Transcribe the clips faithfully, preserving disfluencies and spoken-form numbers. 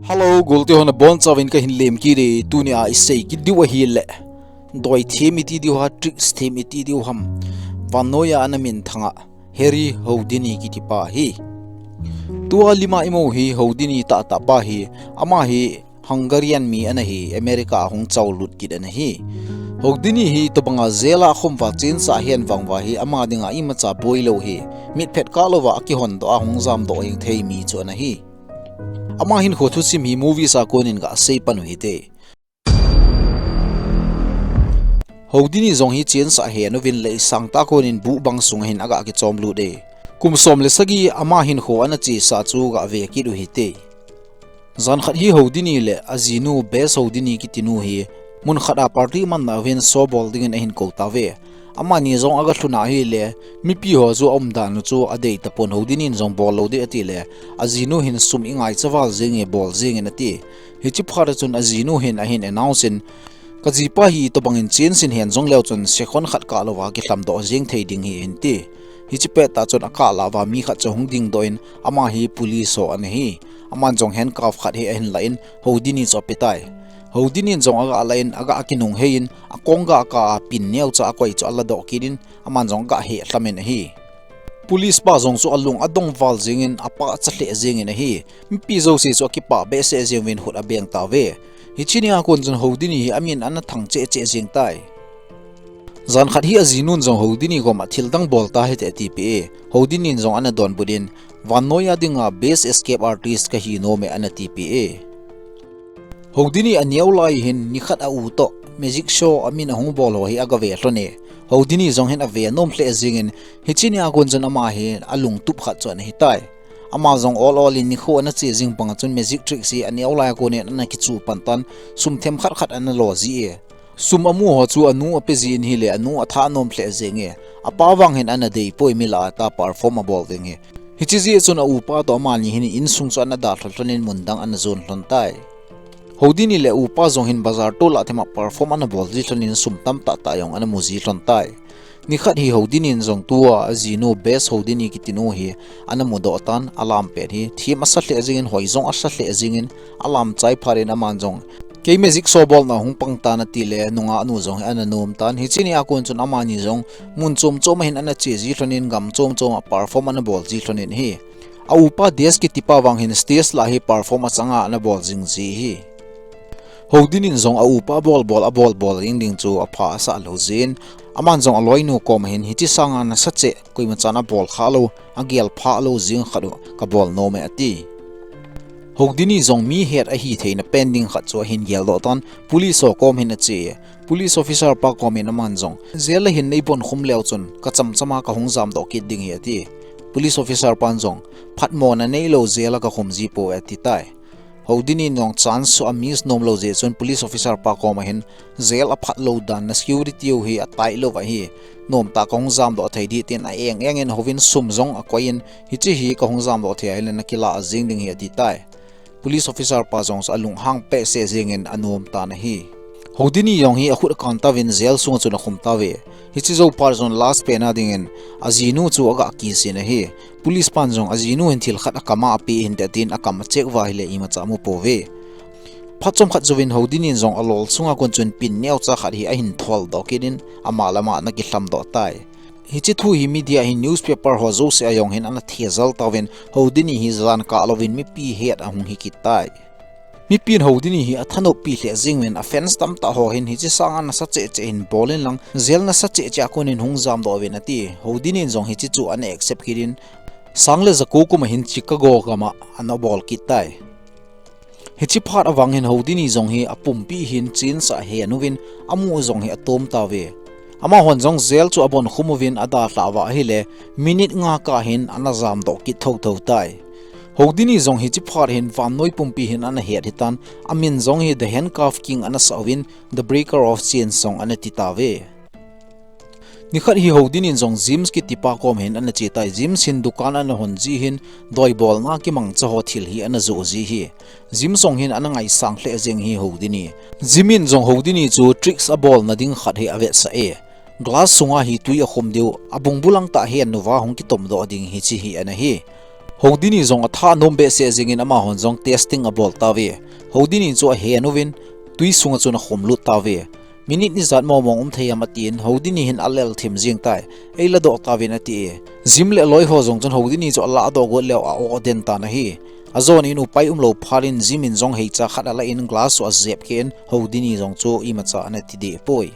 Hello, golte ho nabonchauvin kahin lemkit e. Tunia isei kit diu ahile, doi them iti diu ham, tricks them iti diu ham, vannoiya ana minthang a Harry Houdini kitipa hi. Tua lima imu hi Houdini tahtah pa hi, ama hi Hungarian mi ana hi, America a hung chaolut kit ana hi. Houdini hi tobanga jail a khum uva chensah ahen vang uva hi ama dinga imacha boilou hi, mitphet kah louva akihondoh a hung jamdoh jeng thei mi chu ana hi. Ama hinkho thusim hi movies a konin gasei pan u hite. Houdini jong hi chensah ahen uvin leisang tah a konin buh bang sunga hin aga kichomlut e. Kum som le sagi ama hinkho ana chesa chu gave kit u hite. Jan khat hi Houdini le ajinu Bess Houdini kitinu hi mun khat a party manna uvin show bol dingin ahin kou tauve. Amani jong aga lhun ahile, mipi ho chu aumdan u chu adei tapon, Houdini in jong bol lou ding ati le, ajinu hin sum ingaicha val jenge, bol jengin ati. Hiche phat a chun ajinu hin ahin announce in, kajipa hi tobangin chense in hen jong leu chun second khat kah louva kilhamdoh jeng thei ding hi ahin ti. Hiche pettah chun akah lah uva mi khat chu hung dingdoh in, ama hi police ho ana hi. Aman jong handcuff khat hi ahin la in, Houdini chu apetai. Houdini in jong aga la in, aga kinunghei in, akong ga kah a pin neocha akoi chu aladoh kit in, aman jong aga hehlham in ahi. Police pa jong chu alung adong val jengin, apachat lheh jengin ahi. Mipi jouse chu akipah behseh jeng uvin khut abeng tauve. Hiche nia kon chun Houdini hi amin ana thang cheh cheh jeng tai. Jan khat hi ajinun jong Houdini koma thil dang bol tahite atipeh e. Houdini in jong ana donbut in, vannoiya dinga best escape artist kahi nom e ana tipeh e. Houdini aneo lai hin nikhat a u toh magic show amin ahung bol ho hi aga ve lhon e. Houdini jong hin ave nom lheh jengin, hiche nia kon chun ama hi alungtup khat chu ana hitai. Ama jong ol ol in nikho ana che jing banga chun magic tricks hi aneo lai a konin ana kichu pan tan, sum themkhat khat ana lo ji e. Sum amu ho chu anu ape jin ahile anu atha nom lheh jenge. Apa vang hin ana deipoi, mi lah a ta perform abol ding hi. Hiche jeh chun a upa toh amani hin insung chu ana dalha lhonin mun dang ana jon lhon tai. Houdini le upa jong hin bazar tol a thema perform ana bol ji lhonin sum tamtah tah jong ana mu ji lhon tai. Nikhat hi Houdini in jong tua ajinu Bess Houdini kitinu hi ana mudoh tan, alam pet hi thim asa lheh jengin, hoi jong asa lheh jengin, alam chai phat in aman jong kei magic show bolna hung pang tan ati le nungah nu jong hi ana nom tan. Hiche nia kon chun amani jong mun chom chom a hin ana che ji lhonin gam chom chom a perform ana bol ji lhonin ahi. A upa Des kitipa vang hin stage lah hi perform achanga ana bol jing ji ahi. Houdini in jong a upa bol bol abol bol ding ding chu apha asah lou jin, aman jong aloinu koma hin hiche sanga nasa cheh, koima chan abol kha lou, agel pha lou jing khat u kabol nom e ati. Houdini jong mi het ahi theina pen ding khat chu ahin geldoh tan, police ho kom hin ache e. Police officer pa komin aman jong, jail a hin nei bon khum leu chun kacham chama kahung jamdoh kit ding hi ati. Police officer pan jong, phatmona neilou jail a kakhum ji pou e ati tai. Houdini in jong chance chu amiss nom lou jeh chun police officer pa koma hin, jail aphat lou dan na security u hi atight lou ahi. Nomtah kahung jamdoh thei ding tin a eng engin houvin sum jong akoi in, hiche hi kahung jamdoh thei ahile nakilah jeng ding hi ati tai. Police officer pa jong chu alunghang behseh jengin anom tan ahi. Houdini jong hi akhut akan tauvin jail sunga chun akhum tauve. Hiche jou phat chun last pen a dingin ajinu chu aga kisin ahi. Police pan jong ajinu hin thil khat akam a apeh hinte tin akam a check uva ahile imacha amu pouve. Phat chomkhat jouvin Houdini in jong alol sunga kon chun pin neocha khat hi ahin tholdoh kit in ama le ama ana kilhamdoh tai. Hiche thu hi media hin, newspaper ho jouse a jong hin ana thejal tauvin, Houdini hi jan kah louvin mipi het ahung hi kit tai. Mipin Houdini hi athanoppi lheh jeng uvin, a fans tamtah ho hin hiche sanga nasa cheh cheh hin bol in lang, jail nasa cheh cheh a konin hung jamdoh uvin ati. Houdini in jong hiche chu ana accept kit in, sang le jako kum a hin Chicago gam a ana bol kit tai. Hiche phat avang hin Houdini jong hi apumpi hin chensah ahen uvin, amu jong hi atom tauve. Amahon jong jail chu abon khum uvin adalhah uva ahile, minute nga kah hin ana jamdoh kit thotho tai. Houdini jong hiche phat hin vannoi pumpi hin ana het hitan, amin jong hi The Handcuff King ana sah uvin, The Breaker of Chains jong ana ti tauve. Nikhat hi Houdini in jong James kitipa kom hin ana che tai. James hin dukan ana hon ji hin, doibolna kimangcha ho thil hi ana joh ji hi. James jong hin ana ngaisang lheh jeng hi Houdini. James in jong Houdini chu tricks abolna ding khat hi avetsah e. Glass sunga hi tui akhum diu, abung bulang tah hi anuva hung kitomdoh ding hiche hi ana hi. Houdini jong atha anom behseh jingin amahon jong testing abol tauve. Houdini chu ahen uvin tui sunga chun akhom lut tauve. Minute nijat mong mong um thei ham atin, Houdini hin alel thim jing tai. Ei ladoh tauvin ati e. Jim le aloi ho jong chun Houdini chu aladoh got leu a-o den tan ahi. Ajon in upai umlou phat in Jim in jong heicha khat alan glass chu ajep khen, Houdini jong chu imacha ana ti deh poi.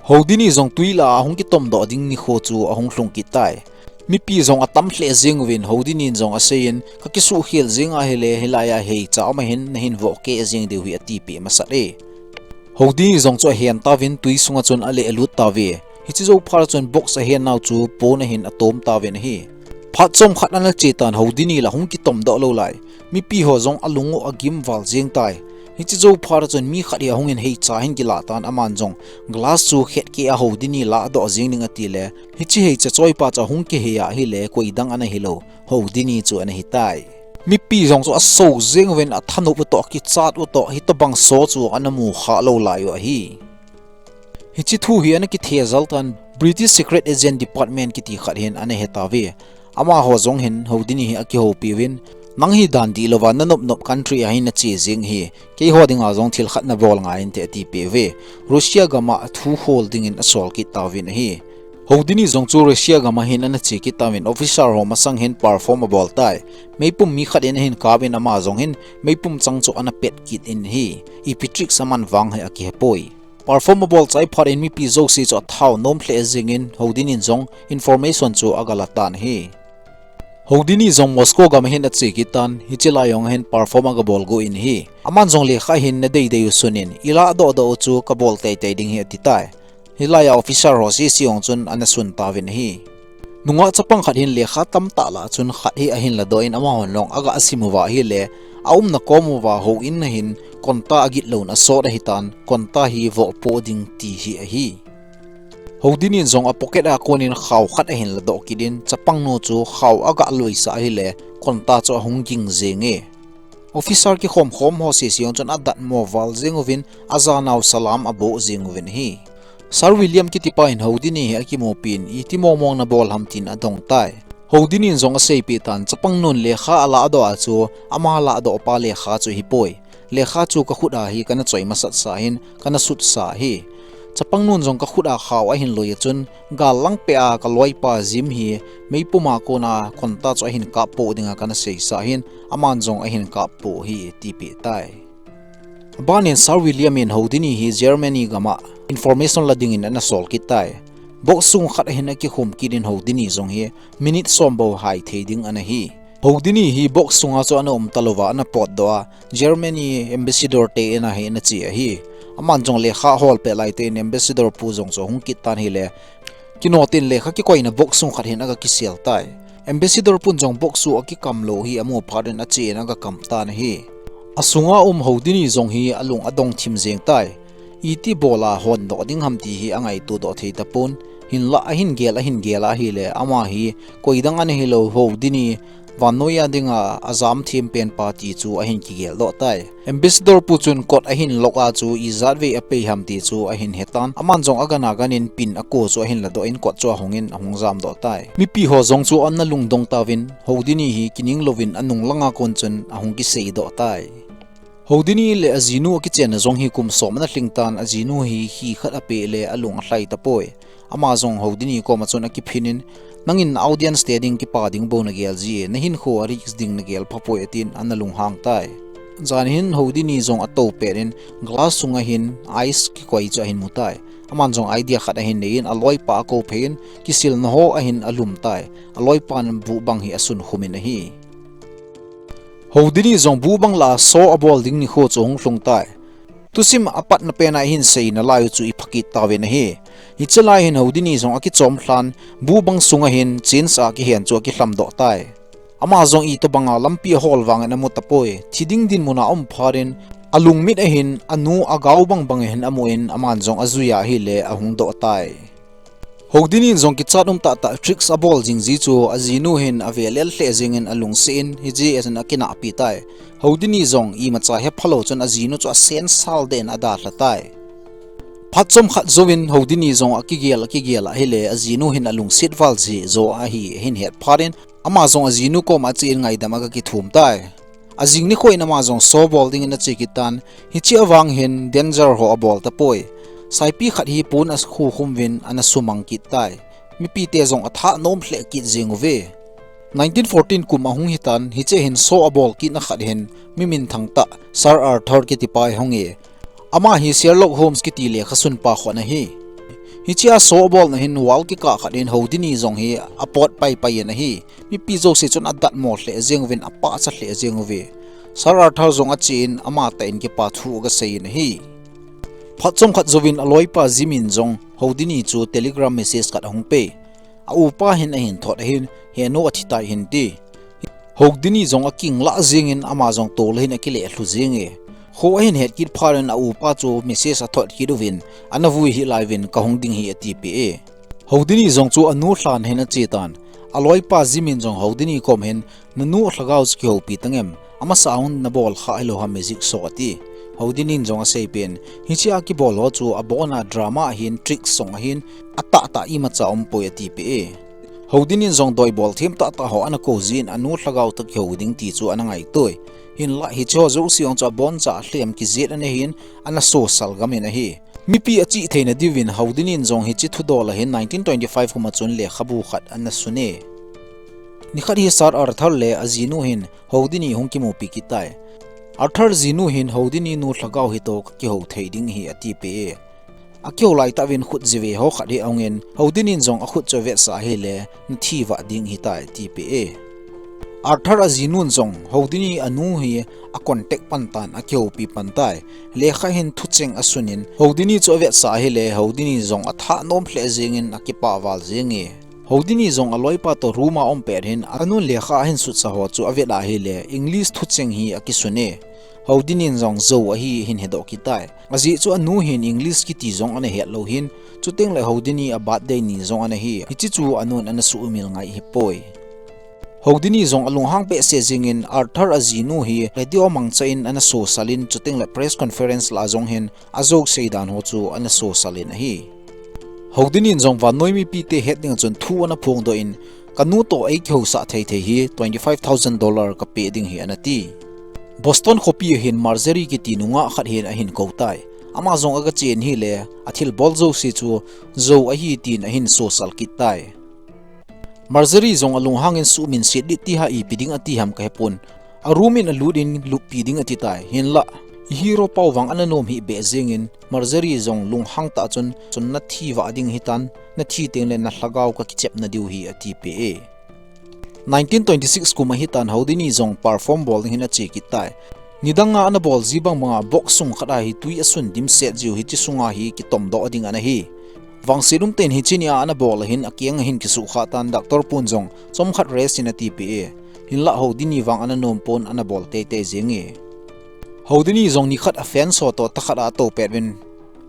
Houdini jong tui lah a ahung kitomdoh ding nikho chu ahung lhung kit tai. Mipi jong atam lheh jing uvin, Houdini in jong aseiyin, kakisuhkhel jing ahile, hilai a heicha um ahin, nahin voh keh jing diu hi atipeh masat e. Houdini jong chu ahen tauvin tui sunga chun aleh alut tauve. Hiche jou phat chun box ahen nau chu pon ahin atom tauvin ahi. Phat chomkhat ana che tan Houdini la hung kitomdoh lou lai. Mipi ho jong alung u agim val jing tai. Hiche jou phat chun mi khat hi ahungin heicha ahin kilah tan aman jong glass chu khet keh a Houdini ladoh jing ding ati le. Hiche heicha choipa chu ahung kihei ahile koidang ana hilou. Houdini chu ana hitai. Mipi jong chu aso jing uvin athanop u toh, akichat u toh, hitobang show chu ana mu kha lou lai u ahi. Hiche thu hi ana kithejal tan British Secret Agent Department kiti khat hin ana he tauve. Amaho jong hin Houdini hi akihoupi uvin, nang hi dan dihlouva nanop nop country a hin nache jing hi, keiho dinga jong thil khat nabol ngai inte atipeh uve. Russia gam a thu hol dingin asol kit tauvin ahi. Houdini jong chu Russia gam a hin ana che kit tauvin officer ho masang hin perform abol tai. Meipum mi khat in ahin kap in ama jong hin meipum chang chu ana pet kit in ahi. Ipi tricks aman vang hi akihe poi. Perform abol chai phat in mipi jouse chu athao nom lheh jingin Houdini in jong information chu agala tan ahi. Houdini jong Moscow gam a hin ache kit tan, hiche lai jong hin perform agabol got in ahi. Aman jong lekha hin nadei dei u sun in, iladoh doh u chu kabol tei tei ding hi ati tai. Hilai a officer ho sese jong chun ana sun tauvin ahi. Nungah chapang khat hin lekha tamtah lah chun khat hi ahin ladoh in amahon jong aga sim uva ahile, aumna kom uva houin a hin konta agit louna asot ahitan, konta hi voh poh ding ti hi ahi. Houdini in jong a pocket a konin khao khat ahin ladoh kit in, chapang nu chu khao aga loisah ahile, konta chu ahung ging jenge. Officer kikhom khom ho sese jong chun adatmo val jing uvin, ajanau salam aboh jing uvin ahi. Sir William kitipa hin Houdini hi akimupin, iti mong mong nabol ham tin adong tai. Houdini in jong aseipeh tan, chapang nun lekha aladoh a chu, ama ladoh pa lekha chu hipoi. Lekha chu kakhut a hi kana choi masat sa hin, kana sutsa ahi. Chapang nun jong kakhut a khao ahin loi a chun, gal lang peh a kaloipa Jim hi meipum a kona konta chu ahin kap poh dinga kana seisa hin, aman jong ahin kap poh hi tipeh tai. Abanin Sir William in Houdini hi Germany gam a information la dingin ana sol kit tai. Box sung khat a hin akikhum kit in Houdini jong hi minute som bou hai thei ding ana hi. Houdini hi box sunga chu ana um talouva ana potdoh a, Germany ambassador te in a hi ana che ahi. Aman jong lekha hol peh lai tein ambassador pu jong chu ahung kit tan ahile, kinoh tin lekha kikoina box sung khat hin aga kisel tai. Ambassador pun jong box chu akikam lou hi amu phat in ache in aga kam tan ahi. Asunga um Houdini jong hi alung adong thim jeng tai. Iti bol a hondoh ding ham ti hi angaito doh thei tapon. Hinlah ahin gel ahin gel ahile ama hi koidang ana hilou Houdini vannoiya dinga ajam them pen pa ti chu ahin kigel doh tai. Ambassador pu chun kot ahin lock a chu ijat vei apei ham ti chu ahin hetan. Aman jong agana ganin pin ako chu ahin ladoh in kot chu ahungin ahung jamdoh tai. Mipi ho jong chu ana lungdong tauvin Houdini hi kining louvin anung langa kon chun ahung kiseidoh tai. Houdini le ajinu akichenna jong hi kum som ana lhing tan, ajinu hi khi khat apeh le alung alhai tapoi. Ama jong Houdini koma chun akiphin in, nangin audience te ding kipa ding bou nagel ji e, nahinkho a risk ding nagel phapoi atin ana lunghang tai. Jan hin Houdini jong atou pet in glass sunga hin ice kikoi chu ahin mu tai. Aman jong idea khat ahin nei in aloipa akou phei in kisilna ho ahin alum tai. Aloipan buh bang hi asun khum in ahi. Houdini jong buh bang lah a show abol ding nikho chu ahung lhung tai. Thusim apatna pen a ihin seina lai u chu ipha kit tauvin ahi. Hiche lai hin Houdini jong akichom lhan, buh bang sunga hin chains a kihen chu akilhamdoh tai. Ama jong itobanga lampi ahol vangin amu tapoi, thi ding dinmun a aum phat in, alungmit a hin anu agao bang bang a hin amu in, aman jong ajui a ahile ahung doh tai. Houdini in jong kichat um tahtah tricks abol jing ji chu ajinu hin avelel lheh jengin alungset in, hijeh a chun akinahpi tai. Houdini jong imacha hephalou chun ajinu chu asensal deh in adalha tai. Phat chomkhat jouvin Houdini jong akigel akigel ahile ajinu hin alungset val jeh jo ahi ahin het phat in, Ama jong ajinu koma achen ngaidam a aga kithum tai. Ajing nikho in ama jong show bol dingin ache kit tan, hiche avang hin danger ho abol tapoi. Saipi khat hi pon akhukhum uvin ana sumang kit tai. Mipite jong atha nom lheh kit jeng uve. Nineteen fourteen kum ahung hitan, hiche hin show abol kitna khat hin mi minthang tah Sir Arthur kitipa ahung e. Ama hi Sherlock Holmes kiti lekhasunpa khun ahi. Hichea show abolna hin wall kikah khat in Houdini jong hi apot paipai in ahi. Mipi jouse chun adatmo lheh jeng uvin apachat lheh jeng uve. Sir Arthur jong achen amatah in kipathu agasei in ahi. Phat chomkhat jouvin aloipa Jim in jong Houdini chu telegram message khat ahung pe. A upa hin ahin thot ahin, henu athitai hin ti. Houdini jong akinglah jengin ama jong tol ahin akile lhu jenge. Kho ahin het kit phat in a upa chu message athot kit uvin, ana vui hih lai uvin kahung ding hi atipeh e. Houdini jong chu anu lhan hin ache tan. Aloipa Jim in jong Houdini kom hin, nanu lhagao chu kihoupi tangem, amasa a hung nabol kha hilou ham magic show ati. Houdini in jong asei pen, hichea kibol ho chu abona drama ahin, trick song ahin, atahtah imacha umpoi atipeh e. Houdini in jong doibol thim tahtah ho ana kou jin anu lhagao toh kihou ding ti chu ana ngaitoi. Hinlah hiche ho jouse jong chu aboncha alhem kijet ana hin ana sosal gam in ahi. Mipi achih theina diuvin Houdini in jong hiche thudol ahin nineteen twenty-five kum a chun lekhabu khat ana sun e. Nikhat hi Sir Arthur le ajinu hin Houdini hung kimupi kit tai. Arthur jinu hin Houdini nu lhagao hitoh kakihou thei ding hi atipeh e. Akihou laitah uvin khut jive ho khat hi ahungin Houdini in jong akhut chu avetsah ahile nathi vah ding hitai atipeh e. Arthur ajinun jong Houdini anu hi acontact pan tan akihoupi pan tai. Lekha hin thucheng asunin Houdini chu avetsah ahile Houdini jong atha nom lheh jengin akipah val jenge. Houdini jong aloipa toh room a aum pet hin anun lekha ahin sutsa ho chu avet ahile English thucheng hi akisun e. Houdini in jong jou ahi ahin hedoh kit tai. Ajeh chu anu hin English kiti jong ana het lou hin, chuteng le Houdini a birthday ni jong ana hi, hiche chu anun ana sumil ngai hipoi. Houdini jong alunghang behseh jengin Arthur ajinu hi radio mangcha in ana sosal in chuteng le press conference lah a jong hin ajou seidan ho chu ana sosal in ahi. Houdini in jong vannoi mipite het ding a chun thu ana phongdoh in, kanu toh eikihousah thei thei hi twenty five thousand dollar kapeh ding hi ana ti. Boston khopi a hin Marjorie kiti nungah khat hin ahin kou tai. Ama jong agachen hile, athilbol jouse chu jou ahi tin ahin sosal kit tai. Marjorie jong alunghang in suhminset ding ti ha ipi ding ati ham kahepon. A room in alut in luppi ding ati tai. Hinlah, i hero pau vang ana nom hih beh jengin, Marjorie jong lunghang tah chun, chun nathi vah ding hitan, nathi teng le nalhagao kakichepna diu hi atipeh e. Nineteen twenty-six kum ahitan Houdini jong perform bol ding hin ache kit tai. Nidanga ana bol ji bang banga box sung khat a hi tui asun dimset jiu hiche sunga hi kitomdoh ding ana hi. Vangset umtah in hiche nia ana bol ahin akeng ahin kisuhkhah tan doctor pun jong chomkhat rest in atipeh e. Hinlah Houdini vang ana nom pon ana bol teitei jenge. Houdini jong nikhat a fans ho toh thakhat a atou pet uvin.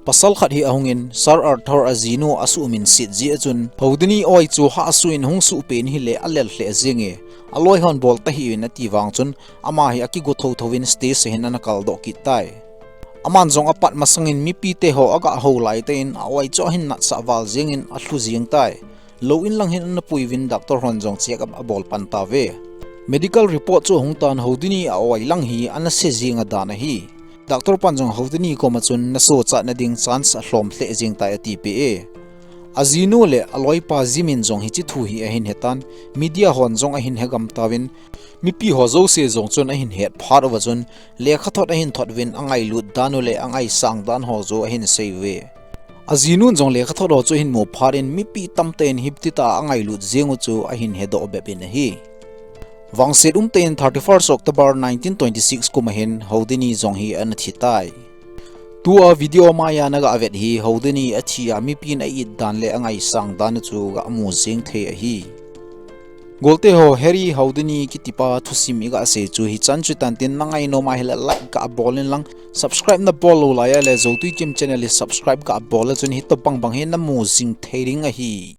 Pasal khat hi ahungin Sir Arthur ajinu asuhminset jeh a chun Houdini oi chu hahsuh in hung suhpeh in hile alel lheh jenge. Aloi hon bol tahih un ati vang chun ama hi akigo thotho in stage a hin ana kaldoh kit tai. Aman jong apat masangin mipite ho agahou laitah in a-oi chu ahin natsah val jengin alhu jeng tai. Lou in lang hin ana pui uvin doctor hon jong check up abol pan tauve. Medical report chu ahung tan Houdini a-oi lang hi ana se jeng adan ahi. Doctor pan jong Houdini koma chun nasochatna ding chance alhom lheh jeng tai atipeh e. Ajinu le aloipa Jim in jong hiche thu hi ahin hetan, media hon jong ahin hegam tauvin, mipi ho jouse jong chun ahin het phat uva chun, lekhathot ahin thot uvin angailut dan u le angaisang dan ho chu ahin sei uve. Ajinun jong lekhathot ho chu ahin mu phat in mipi tamtah in hiptitah a angailut jeng u chu ahin hedoh bep in ahi. Vangset umtah in thirty-first October nineteen twenty-six kum a hin Houdini jong hi ana thi tai. Tua video maiya naga vet hi Houdini athi a mipin a-it dan le angaisang dan u chu gamu jeng thei ahi. Golte ho, Harry Houdini kitipa thusim iga sei chu hichan chu hitan tin, nangainom ahile like gabol in lang, subscribe nabol lou lai ahile Joutui Kim channel hi subscribe gabol a chun hitobang bang hi namu jing thei ding ahi.